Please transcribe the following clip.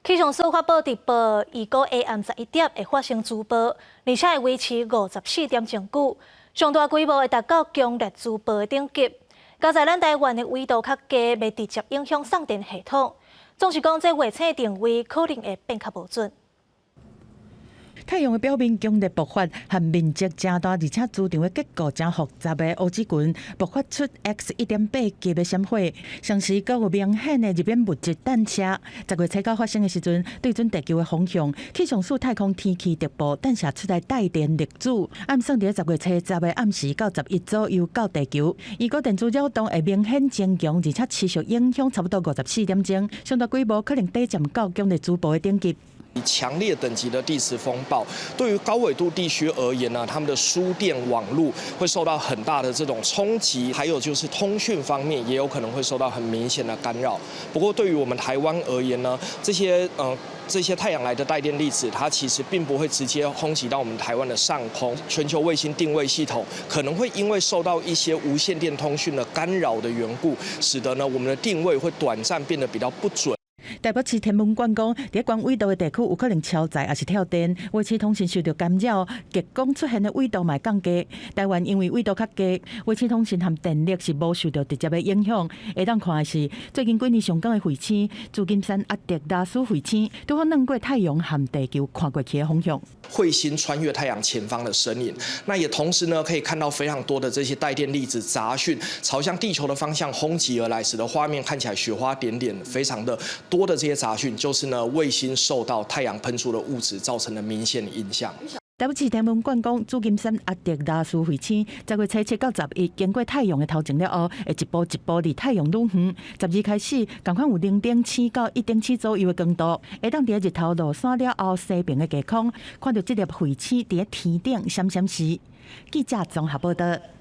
氣象署發布直播，預估下暗11點會發生磁暴，而且會維持54點鐘久，上大規模會達到強烈磁暴的等級。佳哉咱台灣的緯度較低，袂直接影響送電系統。總是講，這衛星定位可能會變較無準。太陽的表面強烈爆發，和面積誠大，而且磁場的結構誠複雜的烏子群，爆發出 X 1.8級的閃火，同時閣有明顯的日冕物質彈射。10月初9發生的時陣，對準地球的方向，氣象署太空天氣特報彈射出來帶電粒子，按算佇10月初10的暗時到11左右到地球。預估電子擾動會明顯增強，而且持續影響差不多54點鐘，上大規模可能短暫到強烈磁暴的等級。強烈等級的地磁風暴，對於高緯度地區而言呢，他們的輸電網路會受到很大的這種衝擊，還有就是通訊方面也有可能會受到很明顯的干擾。不過對於我們台灣而言呢，這些太陽來的帶電粒子，它其實並不會直接轟擊到我們台灣的上空。全球衛星定位系統可能會因為受到一些無線電通訊的干擾的緣故，使得呢我們的定位會短暫變得比較不準。台北市天文館講，佇高緯度的地區有可能超載，抑是跳電，衛星通訊受著干擾，極光出現的緯度嘛會降低。台灣因為緯度較低，衛星通訊和電力是無受著直接的影響。會當看的是最近幾年上懸的彗星，紫金山阿特拉斯彗星，拄好轉過太陽和地球看過去的方向。彗星穿越太陽前方的身影，那也同時呢可以看到非常多的這些帶電粒子雜訊朝向地球的方向轟擊而來，使得畫面看起來雪花點點，非常的多的這些雜訊，就是呢衛星受到太陽噴出的物質造成的明顯影響。台北市天文館講，紫金山阿特拉斯彗星10月初7到11經過太陽的頭前了後，會一步一步離太陽愈遠。12開始，仝款有0.7到1.7左右的光度，會當佇日頭落山了後西爿的低空，看著這粒彗星佇天頂閃閃爍。記者綜合報導。